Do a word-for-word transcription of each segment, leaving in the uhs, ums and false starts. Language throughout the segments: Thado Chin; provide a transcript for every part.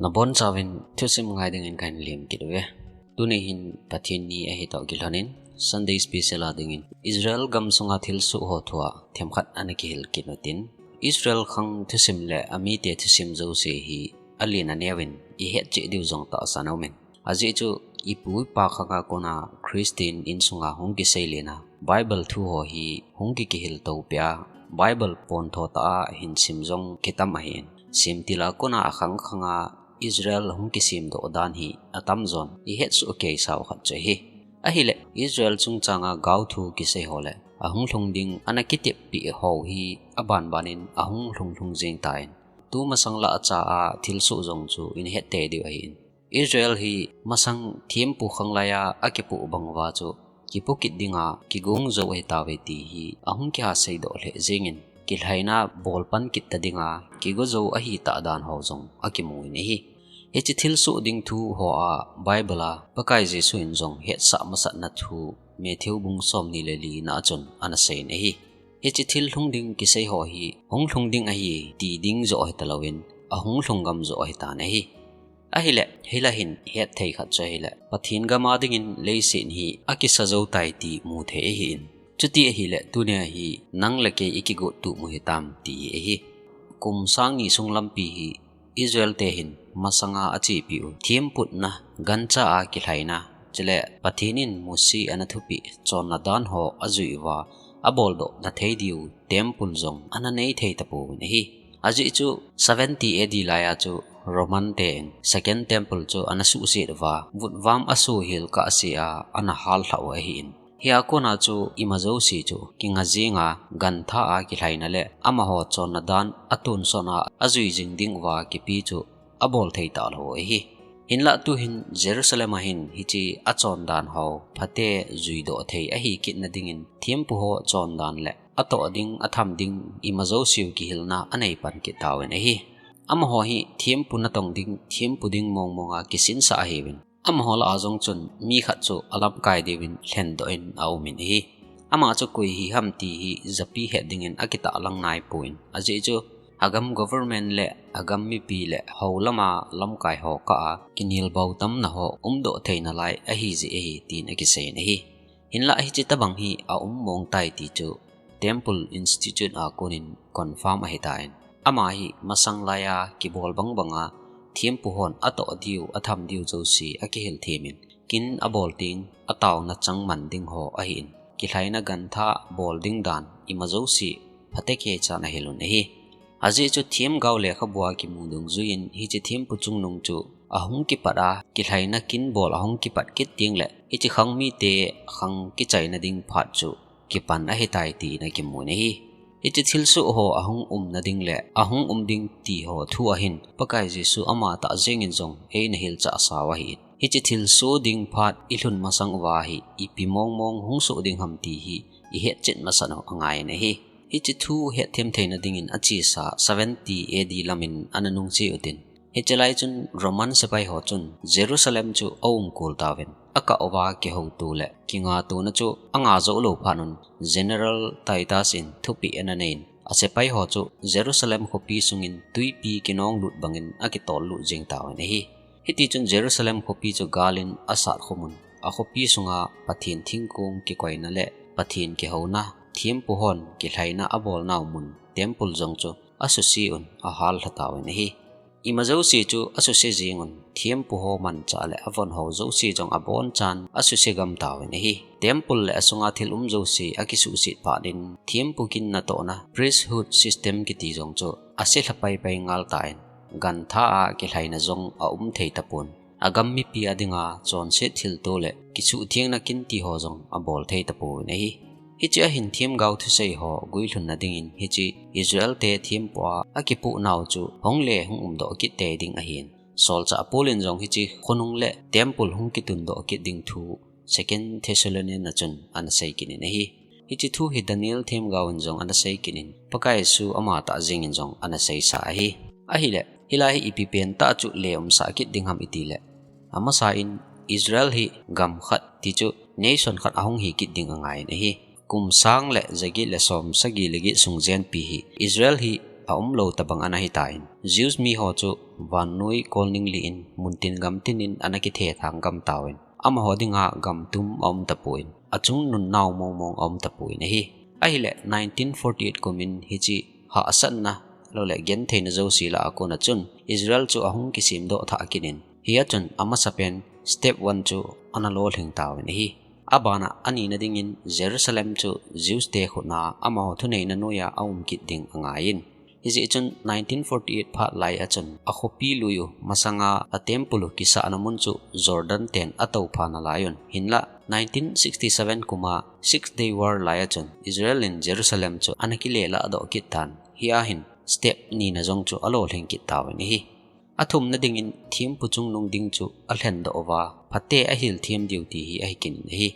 Nabonchauvin thusim ngai dingin kahin lem kit uve. Tuni hin Pathen ni ahi toh kilhonin Sunday special a dingin Israel gam sunga thilsoh ho thua themkhat ana kihil kit utin, Israel khang thusim le amite thusim jouse hi alen aneovin ihet cheh diu jong tahsan aumin. Ajeh chu ipu ipa khanga kona Christian insunga hung kiseilen a Bible thu ho hi hung kikihil to pia, Bible pontho tah a hin sim jong kitam ahin. Semtil a kona akhang khanga Israel hung kisemdoh dan hi atamjon ihetsoh keisau khat chu ahi. Ahileh Israel chungchanga gaothu kisei ho le ahung lhung ding ana kiteppi ho hi abanbanin ahung lhung lhung jeng tan, tumasang lah a cha a thilsoh jong chu ihet tei diu ahin. Israel hi masang thempu khanglai a akipoh bang uva chu kipoh kit dinga kigong jou ahitauve ti hi ahung kiha seidoh lheh jengin, kilhaina bol pan kit ta dinga kigo jou ahitah dan ho jong akimu in ahi. Hiche thilsoh ding thu ho a Bible a Pakai Jesu in jong hetsah masatna thu Matthew bung somni le li na a chun ana seiyin ahi. Hiche thil lhung ding kisei ho hi hung lhung ding ahi ti ding joh ahitalouvin, ahung lhung gam joh ahitan ahi. Ahileh, hilai hin hetthei khat chu ahileh, Pathen gam a dingin leiset hi akisa jou tai ti mu thei ahin. Chuti ahileh, tunia hi nang le kei ikigot tup u hitam ti ahi. Kum sang ni sung lampi hi Israel te hin masanga achepi u themputna, gancha a kilhaina, chule Pathen in Mose ana thupeh chonna dan ho ajui uva aboldoh na thei diu temple jong ana nei thei tapouvin ahi. Ajeh chu seventy A D lai a chu Roman ten Second Temple chu ana suhset uva, vutvam asuhhil kahsea ana hallhah u ahin. Hia kona chu ima jouse chu kinga jenga gantha a kilhaina le amaho chonna dan atonsot a ajui jing ding uva kipe chu abol thei talou ahi. Hinlah tuhin Jerusalem a hin hiche achondan ho phate juidoh thei ahi kitna dingin thempu ho chondan le atoh ding, atham ding, ima jouseu kihilna anei pan kit tauvin ahi. Amaho hi thempu natong ding, thempu ding mongmonga kisinsah ahiuvin, amaho lah a jong chun mi khat chu alamkai diuvin lhendoh in aumin ahi. Ama chu koi hiham ti hi japi het dingin akitahlang naipon, ajeh chu agam government le agam mipi le hou lama lamkai ho kah a kinelbau tamna ho umdoh theina lai ahijeh ahi tin akiseiyin ahi. Hinlah hiche tobang hi aum mong tai ti chu Temple Institute a konin confirm ahitan, ama hi masang laiya kibol bangbanga thempu hon atoh diu, atham diu jouse akihil themin, kin abol teng ataona changman ding ho ahin, kilhaina gantha bol ding dan ima jouse phatecha in ahilun ahi. Ajeh chu themgao lekhabua kimu dungjuiyin hiche thempu chungnung chu ahung kipat a, kilhaina kin bol ahung kipat kit teng le hiche khang mite khang kichaina ding phat chu kipan ahitai tin akimun ahi. Hiche thilsoh ho ahung umna ding le ahung um ding ti ho thu ahin Pakai Jesu amatah jengin jong eina hilchah sau ahin. Hiche thilsoh ding phat ilhun masang uva hi ipi mongmong hung soh ding ham ti hi ihetchet masat u angaiyin ahi. Hiche thu hetthem theina dingin achesa seventy A D lamin ana nungche utin, hiche lai chun Roman sepai ho chun Jerusalem chu aumkol tauvin, akah uva kihouto le kingatona chu anga jou lou phat un General Titus in thupeh ana neiyin, asepai ho chu Jerusalem khopi sungin twipi kinong lut bangin akitol lut jeng tauvin ahi. Hitichun Jerusalem khopi chu galin asat khomun, akhopi sunga Pathen thingkong kikoina le Pathen kihouna, thempu hon kilhaina abolnau mun temple jong chu asuse un ahallha tauvin ahi. Ima jouse chu asuse jengun, thempu ho manchah le avon ho jouse jong abonchan asuse gam tauvin ahi. Temple le asunga thil um jouse akisuhset phat in thempu kin natohna priesthood system kiti jong chu aselha paipai ngal tan, gantha a kilhaina jong aum thei tapon, agam mipi a dinga chonset thilto le kisuhthengna kin ti ho jong abol thei tapouvin ahi. Hiche ahin themgao thusei ho guilhunna dingin hiche Israel te thempu a akipohnau chu hung le hung umdoh kit tei ding ahin, solchah Paul in jong hiche khonung le temple hung kitundoh kit ding thu Second Thessalonian a chun ana sei kit in ahi. Hiche thu hi Daniel themgao in jong ana sei kit in, Pakai Jesu amatah jengin jong ana seisa ahi. Ahile, hilai hi ipi pentah chu le umsah kit ding ham itile, amasa in Israel hi gam khat ti chu nation khat ahung hi kit ding angaiyin ahi. Kum sang le jaget le som sagi le get sung jenpi hi Israel hi aumlou tabang ana hitan. Jews mi ho chu vannoi kolning lih in muntin gamtin in ana kithethang gam tauvin, amaho dinga gamtum aum tapon, achungnung nau mongmong aum tapon ahi. Ahileh nineteen forty-eight kumin hiche hahsatna, louleh gentheina jouse lah a kona chun Israel chu ahung kisemdoh thah kit in, hia chun amasapen step one chu ana lolhing tauvin ahi. Abana anina dingin Jerusalem chu Jews te khutna amaho thuneina noiya aum kit ding angaiyin. Hijeh chun nineteen forty-eight phat lai a chun akhopi lui u masanga atemple u kisahna mun chu Jordan ten atoupha nalaiyin. Hinlah nineteen sixty-seven kuma Six Day War lai a chun Israel in Jerusalem chu ana kile lahdoh kit tan. Hia hin step nina jong chu alolhing kit tauvin ahi. Athumna dingin thempu chungnung ding chu alhendoh uva, phate ahil them diu ti hi ahi kit in ahi.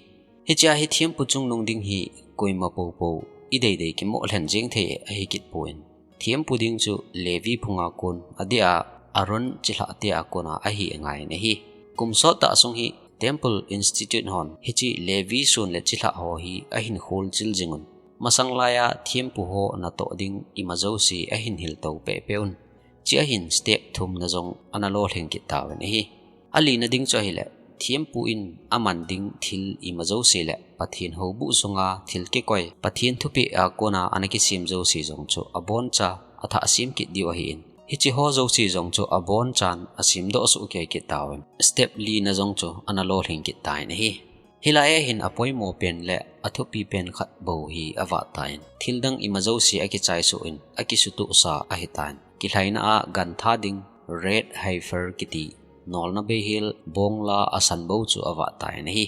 Hichea hi thempu chungnung ding hi koima popo ideidei kimoh lhen jeng thei ahi kit pon. Thempu ding chu Levi phunga kon, adeh a Aaron chilhah te a kona ahi angaiyin ahi. Kum sottah sung hi Temple Institute hon hiche Levi son le chilhah ho hi ahin kholchil jingun. Masang laiya thempu ho natoh ding ima jouse ahin hiltou pehpeh un. Chea hin step thumna jong ana lolhing kit tauvin ahi. Alina ding chu ahileh, thempu in aman ding thil ima jouse le Pathen houbuh sunga thil kikoi, Pathen thupeh a kona ana kisem jouse jong chu aboncha athah sem kit diu ahin. Hiche ho jouse jong chu abonchan asemdoh soh kei kit tauvin, step lina jong chu ana lolhing kit tan ahi. Hilai a hin apoimo pen le athupi pen khat bou hi avah tan. Thildang ima jouse akichai soh in, akisutohsa ahitan. Kilhaina a gantha ding red heifer kiti, nolna beihel bongla asan bou chu avah tan ahi.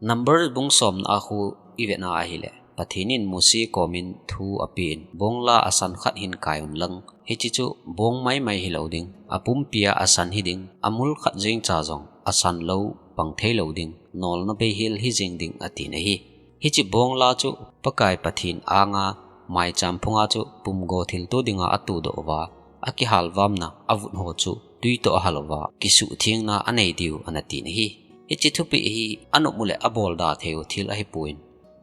Numbers bung somna a khu ivetna ahileh, Pathen in Mose komin thu apen, bongla asan khat hin kai unlang, hiche chu bong maimai hilou ding, apumpia asan hiding, amul khat jengcha jong asan lou pang theilou ding, nolna beihel hijeng ding atin ahi. Hiche bongla chu Pakai Pathen anga maicham phunga chu pumgo thilto dinga atohdoh uva, akihalvamna avut ho chu twi toh ahal uva, kisuhthengna anei diu ana tin ahi. Hiche thupeh hi anop uleh abolda theiu thil ahipon,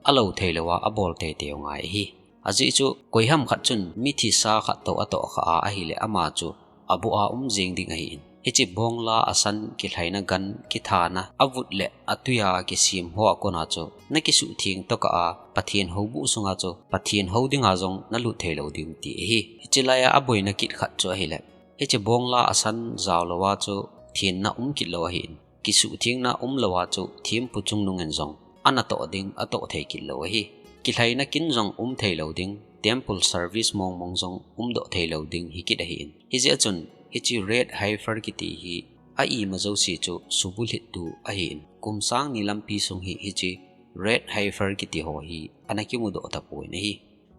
alou theilouva abol teitei u ngai ahi. Ajeh chu koiham khat chun mithisa khat toh atohkha a ahileh ama chu aboh a um jeng ding ahin. Hiche bongla asan kilhaina gan kithana avut le atwi a kisem ho a kona chu nakisuhtheng tokah a Pathen houbuh sunga chu Pathen hou dinga jong nalut theilou ding ti ahi. Hiche laiya aboina kit khat chu ahileh, hiche bongla asan jaolouva chu thenna um kit lou ahin. Kisuhthengna umlouva chu thempu chungnung in jong anatoh ding atoh thei kit lou ahi. Kilhaina kin jong um theilou ding, temple service mongmong jong umdoh theilou ding hikit ahin. Hijeh chun hiche red heifer kiti hi a ima jouse chu subulhit tu ahin. Kum sang ni lampi sung hi hiche red heifer kiti ho hi ana kimudoh tapon ahi.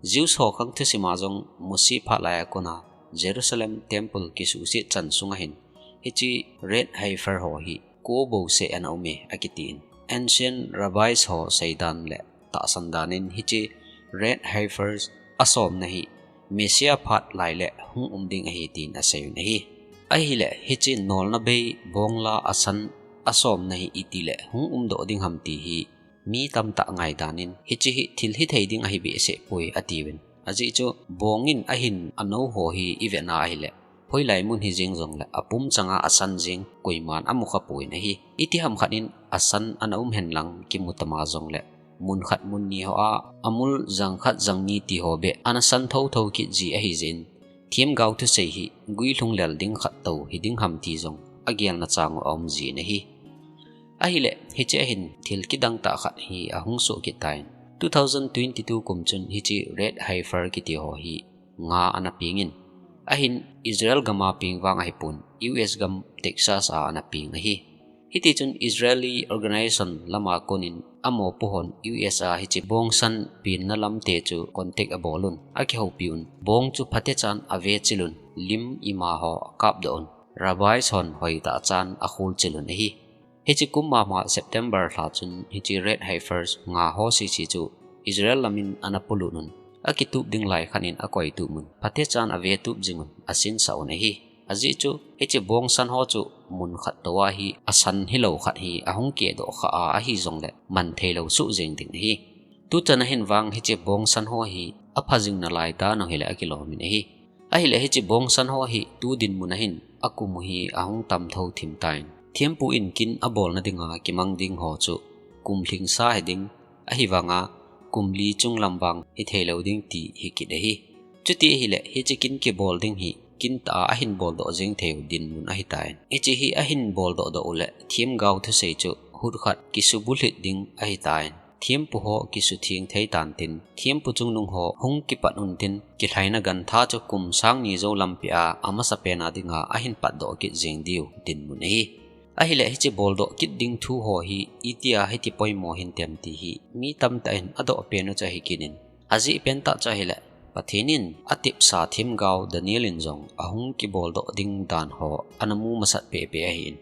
Jews ho khang thusima jong Mose phat laiya kona Jerusalem temple kisuhset chan sunga hin hiche red heifer ho hi ko bouseh ana ume akitin. Ancient rabbis ho seidan le tahsan danin hiche red heifers asomna hi Messiah phat laileh hung um ding ahi tin aseiyun ahi. Ahileh hiche nolna bei bongla asan asomna hi itileh hung umdoh ding ham ti hi mi tamtah ngaidan in, hiche hi thil hithei ding ahi behseh poi atiuvin. Ajeh chu bong in ahin anou ho hi ivetna ahileh, hoilai mun hijeng jongleh apum changa asan jeng koiman amukha pon ahi. Itiham khat in asan ana um henlang kimu tama jongleh, mun khat mun ni hoa amul jang khat jang ni ti ho beh ana san thotho kit ji ahijeh in, themgao thusei hi guilhung lel ding khat tou hiding ham ti jong agelna chang u aum jin ahi. Ahileh hichea hin thil kidang tah khat hi ahung soh kit tan. Two thousand twenty-two kum chun hiche red heifer kiti ho hi nga ana pengin, ahin Israel gama peng vang ahipon, U S gam Texas a ana peng ahi. Hitichun Israeli organization lama konin amopo hon U S a hiche bongsan penna lamte chu contact abolun, akihoupiun, bong chu phatechan avechilun, lim ima ho akapdoh un, rabbis hon hoitah chan akholchilun ahi. Hiche kum mama September lha chun hiche red heifers nga ho sese chu Israel lamin ana polut un, akitup ding lai khat in akoitup un, phatechan avetup jingun, asinsah un ahi. Ajeh chu hiche bongsan ho chu mun khat toua hi asan hilou khat hi ahung kehdoh kha a ahijongleh mantheilou soh jeng ding ahi. Tuchan ahin vang hiche bongsan ho hi apha jing nalai dan u hileh akilomin ahi. Ahileh hiche bongsan ho hi tu dinmun a hin akum u hi ahung tam tho thim tan. Thempu in kin abolna dinga kimang ding ho chu kum lhingsa hiding, ahivanga kum li chunglam vang hithei lou ding ti hi kit ahi. Chuti ahileh hiche kin kibol ding hi kin tah a ahin boldoh jeng thei u dinmun ahitan. Hiche hi ahin boldoh doh uleh themgao thusei chu hutkhat kisubulhit ding ahitan. Thempu ho kisutheng thei tan tin, thempu chungnung ho hung kipat un tin, kilhaina gantha chu kum sang ni jou lampi a, amasapen a dinga ahin patdoh kit jeng diu dinmun ahi. Ahileh hiche boldoh kit ding thu ho hi, itia hiti poimo hintem ti hi, mi tamtah in adoh pen u chu ahi kit in. Ajeh pen tah chu ahileh, Pathen in atepsa themgao Daniel in jong ahung kiboldoh ding dan ho ana mu masat pehpeh ahin.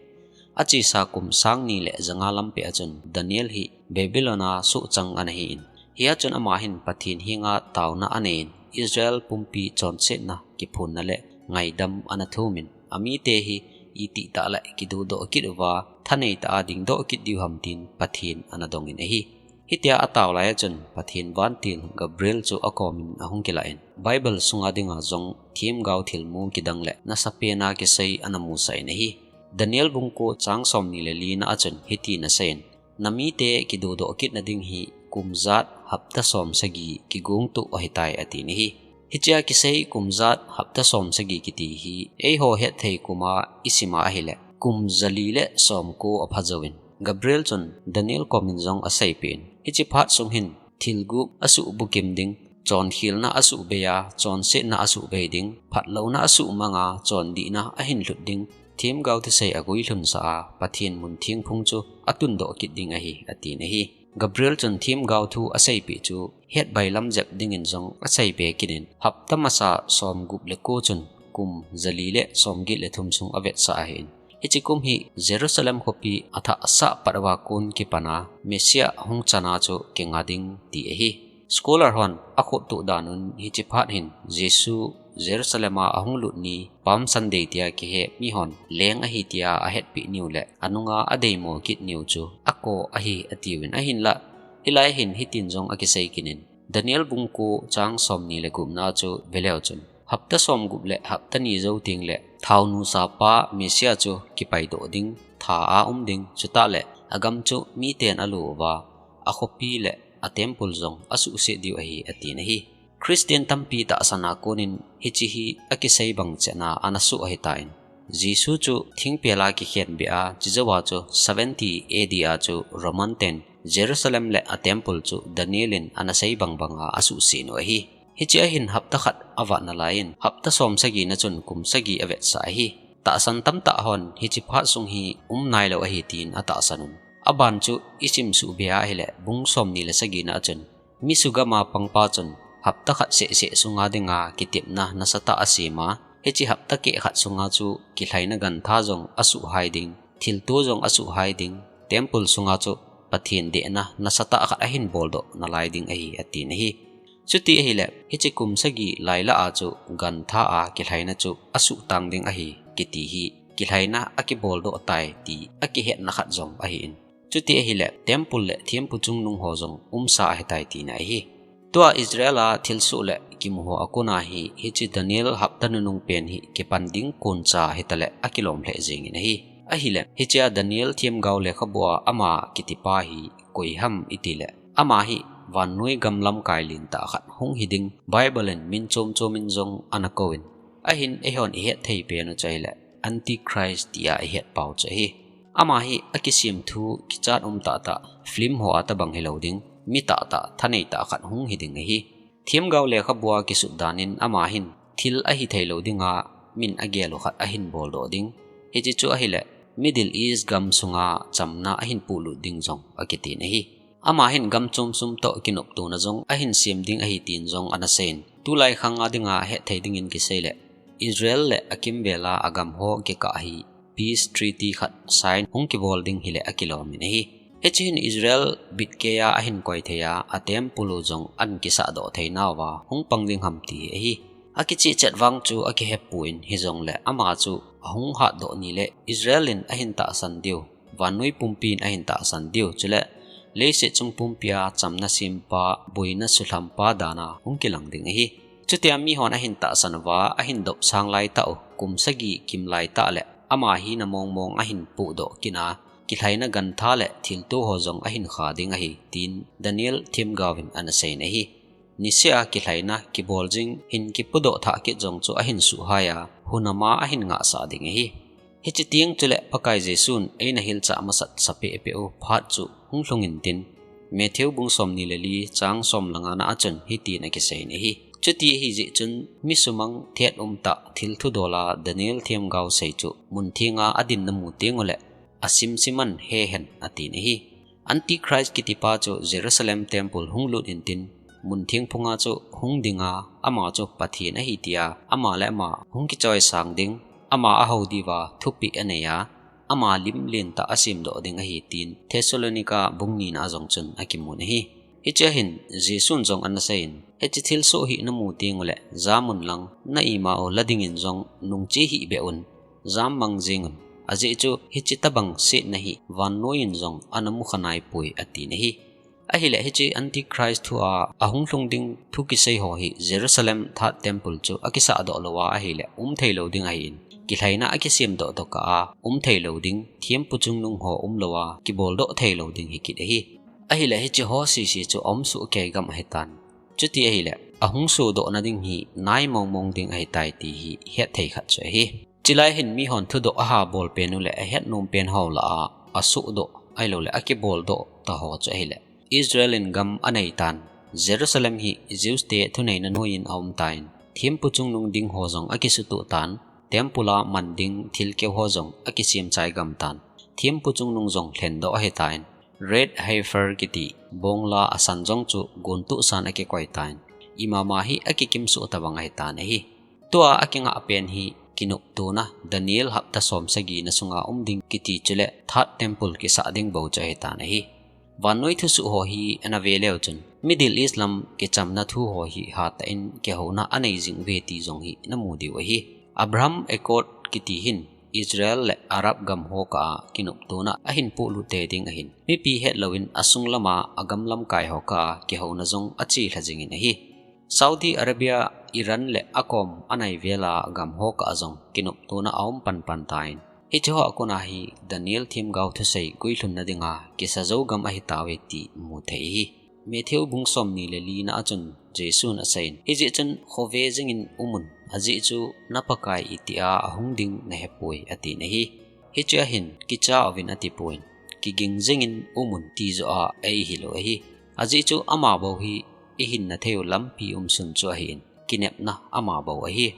Achesa kum sang ni le janga lampi a chun Daniel hi Babylon a suhchang ana hin. Hia chun ama hin Pathen henga taona anei in Israel pumpi chonsetna kiphonna le ngaidam ana thum in amite hi itih tah le kidudoh kit uva thanei tah a dingdoh kit diu ham tin Pathen ana dong in ahi. Hitia atao lai a chun Pathen vantil Gabriel chu akomin ahung kilah in Bible sunga dinga jong themgao thilmu kidang le nasapen a kisei ana musah in ahi. Daniel bung ko chang som ni le li na a chun hitin asei in, namite kidudoh kitna ding hi kum jat hapta som sagi kigong tuh ahitai atin ahi. Hichea kisei kum jat hapta som sagi kiti hi eiho hetthei kuma isima ahileh kum jali le som ko apha jouvin Gabriel chun Daniel komin jong aseipeh in, hiche phat sung hin thil gup asuhbukim ding, chonkhilna asuhbei a, chonsetna asuhbei ding, phatlouna asuhmang a, chondihna ahin lhut ding, themgao thusei aguilhunsah a, Pathen mun thengphung chu atundoh kit ding ahi, atin ahi. Gabriel chun themgao thu aseipeh chu, het bailam jep dingin jong aseibe kit in, hapta masa som gup le ko chun, kum jali le som get le thum sung avetsah ahin. Hiche kum hi Jerusalem khopi athah sah pat uva kon kipan a Messiah hung chan a chu kinga ding ti ahi. Scholar hon akhotoh dan un hiche phat hin Jesu Jerusalem a ahung lut ni Palm Sunday tia kihe mi hon leng ahi tia ahetpeh niu le anunga adeimo kit niu chu ako ahi atiuvin ahinlah. Hilai hin hitin jong akisei kit in Daniel bung ko chang som ni le gup na chu veleu chun hapta som gup le hapta ni jou teng le thao nusa pa Messiah chu kipaidoh ding, tha a um ding, chutah le agam chu miten alo uva, akhopi le atemple jong asuhset diu ahi, atin ahi. Christian tampi tahsan a konin hiche hi akisei bang cheh a ana soh ahitan. Jesu chu thingpel a kikhen beh a, chujou a chu seventy A D a chu Roman ten Jerusalem le atemple chu Daniel in ana sei bang bang a asuhset u ahi. Hiche a hin hapta khat avat nalai in, hapta som sagi na chun kum sagi avetsah ahi. Tahsan tamtah hon hiche phat sung hi um nailou ahi tin atahsan un. Aban chu isim suhbeh a ahileh bung som ni le sagi na a chun, mi sugam a pangpa chun hapta khat seh seh sunga dinga kitepna nasatah asem a, hiche hapta keh khat sunga chu kilhaina gantha jong asuhhai ding, thilto jong asuhhai ding, temple sunga chu Pathen dehna nasatah khat ahin boldoh nalai ding ahi, atin ahi. Chuti ahileh, hiche kum sagi lai lah a chu gantha a kilhaina chu asuhtang ding ahi, kiti hi kilhaina akiboldoh tai ti akihetna khat jong ahin. Chuti ahileh, temple le thempu chungnung ho jong umsa ahitai tina ahi. Tua Israel a thilsoh le kimu ho a kona hi, hiche Daniel hapta nunung pen hi kipan ding koncha hitaleh akilom lheh jengin ahi. Ahileh, hichea Daniel themgao lekhabu a ama kitipa hi koi ham itileh, ama hi vannoi gam lamkai lentah khat hung hiding Bible in min chom chom in jong ana kouvin. Ahin eihon ihet thei pen u chu ahileh, Antichrist tia ihet pau chu ahi. Ama hi akisem thu kichat um tahtah, film ho a tabang hilou ding, mi tahtah, thanei tah khat hung hiding ahi. Themgao lekhabu a kisut danin ama hin thil ahi theilou dinga min agel u khat ahin boldoh ding. Hiche chu ahileh, Middle East gam sunga chamna ahin puhlut ding jong akitin ahi. Ama hin gam chom sum toh kinoptona jong ahin sem ding ahi tin jong ana seiyin. Tulai khanga dinga hetthei dingin kiseileh, Israel le akimvel a agam ho kikah hi Peace Treaty khat sign hung kibol ding hileh akilom in ahi. Hiche hin Israel bitkei a ahin koi thei a, atemple u jong ahin kisahdoh thei nauva hung pang ding ham ti hi ahi. Akichehchet vang chu akihepon hijongleh ama chu ahung hatdoh nileh Israel in ahin tahsan diu, vannoi pumpin ahin tahsan diu, chuleh leiset chung pumpia chamna sempa, boina sulhampa dana hung kilang ding ahi. Chutia mihon ahin tahsan uva, ahin dopsang laitah u, kum sagi kim laitah le ama hina mongmong ahin pohdoh kit a, kilhaina gantha le thilto ho jong ahin kha ding ahi, tin Daniel themgaovin ana seiyin ahi. Niseh a kilhaina kibol jing hin kipodoh thah kit jong chu ahin suhhai a, hunam a ahin ngahsah ding ahi. Hiche teng chule Pakai Jesun eina hilchah masat sapeh peh u phat chu hung lhung intin, Matthew bung somni le li chang som le nga na a chun hitin akiseiyin ahi. Chuti ahijeh chun mi sumang thet umtah thil thudol a Daniel themgao sei chu muntheng a adin namu teng uleh asimsim in hehen atin ahi. Antichrist kitipa chu Jerusalem temple hung lut intin, muntheng phunga chu hung dinga, ama chu Pathen ahi tia ama le ama hung kichoisang ding, ama ahou diuva thupeh anei a, ama lim lentah asemdoh ding ahi, tin Thessalonica bung nina a jong chun akimun ahi. Hichea hin Jesun jong ana seiyin, hiche thilsoh hi namu teng uleh jam unlang, na ima u la dingin jong nungche hih beh un, jam mang jeng un. Ajeh chu hiche tobang setna hi vannoiyin jong ana mukha naipoi, atin ahi. Ahileh hiche Antichrist thu a ahung lhung ding thu kisei ho hi Jerusalem third temple chu akisahdoh lou a ahileh um theilou ding ahin, kilhaina akisemdoh tokah a um theilou ding, thempu chungnung ho umlou a kiboldoh theilou ding hikit ahi. Ahileh hiche ho sese chu aum sohkei gam ahitan. Chuti ahileh ahung sodohna ding hi nai mongmong ding ahitai ti hi hetthei khat chu ahi. Chulai hin mihon thudoh aha bolpen uleh ahetnom pen ho lah a asodoh ahilouleh akiboldoh taho chu ahileh, Israel in gam aneitan, Jerusalem hi Jews te thuneina noiyin aumtan, thempu chungnung ding ho jong akisutoh tan, temple a man ding thilkeu ho jong akisem chai gamtan, thempu chungnung jong lhendoh ahitan, Red Heifer kiti bongla asan jong chu gontoh san akikoi tan, imama hi akikimsoh tabang ahitan ahi. Tua akingah pen hi kinoptona Daniel hapta som sagina sunga um ding kiti chuleh third temple kisah ding bou chu ahitan ahi. Vannoi thusoh ho hi ana ve leu chun Middle East lam kichamna thu ho hi hatah in kihouna anei jing uve ti jong hi namu diu ahi. Abraham Accord kiti hin Israel le Arab gam ho kah a kinoptona ahin polut tei ding ahin, mipi hetlouvin asung lama agam lamkai ho kah a kihouna jong achelha jingin ahi. Saudi Arabia, Iran le akom anai vela gam ho kah a jong kinoptona aum panpan tan, hiche ho a kona hi Daniel themgao thusei guilhunna dinga kisajou gam ahitauve ti mu thei ahi. Matthew bung somni le lina a chun Jesun aseiyin, hijeh chun khove jingin umun, ajeh chu na Pakai itia ahung ding nahepoi, atin ahi. Hichea hin kicha uvin atipon, kiging jingin umun tijoh a eihil u ahi. Ajeh chu ama bou hi ihinna theiu lampi umsun chu ahin, kinepna ama bou ahi.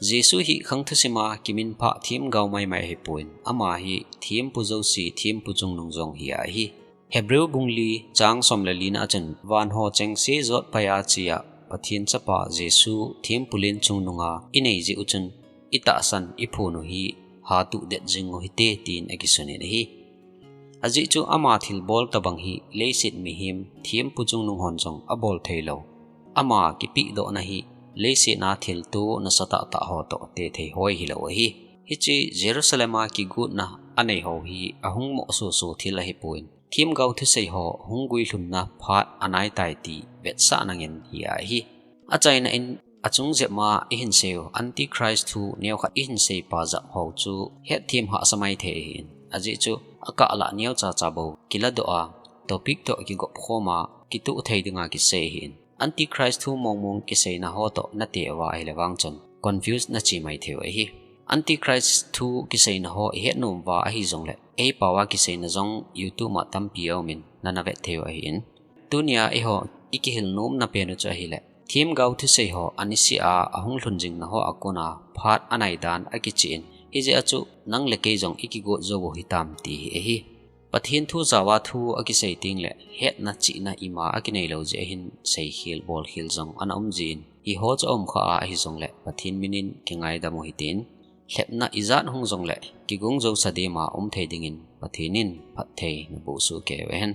Jesu hi khang thusima kiminphah themgao maimai ahipon, ama hi thempu jouse thempu chungnung jong hi ahi. Hebrew bung li chang som le lina a chun, van ho chengse jotpaiya chea Pathen Chapa Jesu thempu len chungnunga inei jeh u chun, itahsan iphon u hi hatuh det jing u hite, tin akisunin ahi. Ajeh chu ama thilbol tabang hi leiset mihem thempu chungnung hon jong abol theilou, ama kipehdohna hi leiset a thilto nasatah tah ho toh tethei hoi hilou ahi. Hiche Jerusalem a kigotna anei ho hi ahung moh soso thil ahipon, themgao thusei ho hung guilhunna phat anaitai ti vetsahna ngen hi ahi. Achaina in, achung jep ma ihin seiu Antichrist thu neokhat ihin seipa jep ho chu hetthem hahsa maithei ahin, ajeh chu akah lah neocha cha bou kiladoh a, topic toh kigop khom a kitoh thei dinga kisei ahin, Antichrist thu mongmong kiseina ho toh nate uva ahile vang chun confuse nache maithei u ahi. Antichrist thu kiseina ho ihetnom uva ahijongleh, eipao a kiseina jong YouTube a tampi aumin, nana vet thei u ahin. Tunia eiho ikihil nomna pen u chu ahileh, themgao thusei ho aniseh a ahung lhun jingna ho a kona phat anai dan akichen, hijeh a chu nang le kei jong ikigot jou u hitam ti hi ahi. Pathen thu jaova thu akisei tengleh hetna chihna ima akinei lou jeh ahin seikhel bolkhel jong ana um jin, hiho chu aumkha a ahijongleh Pathen minin kingaidam u hitin, lhepna ijat hung jongleh kigong jousa dema um thei dingin Pathen in phatthei naboh soh kei uhen.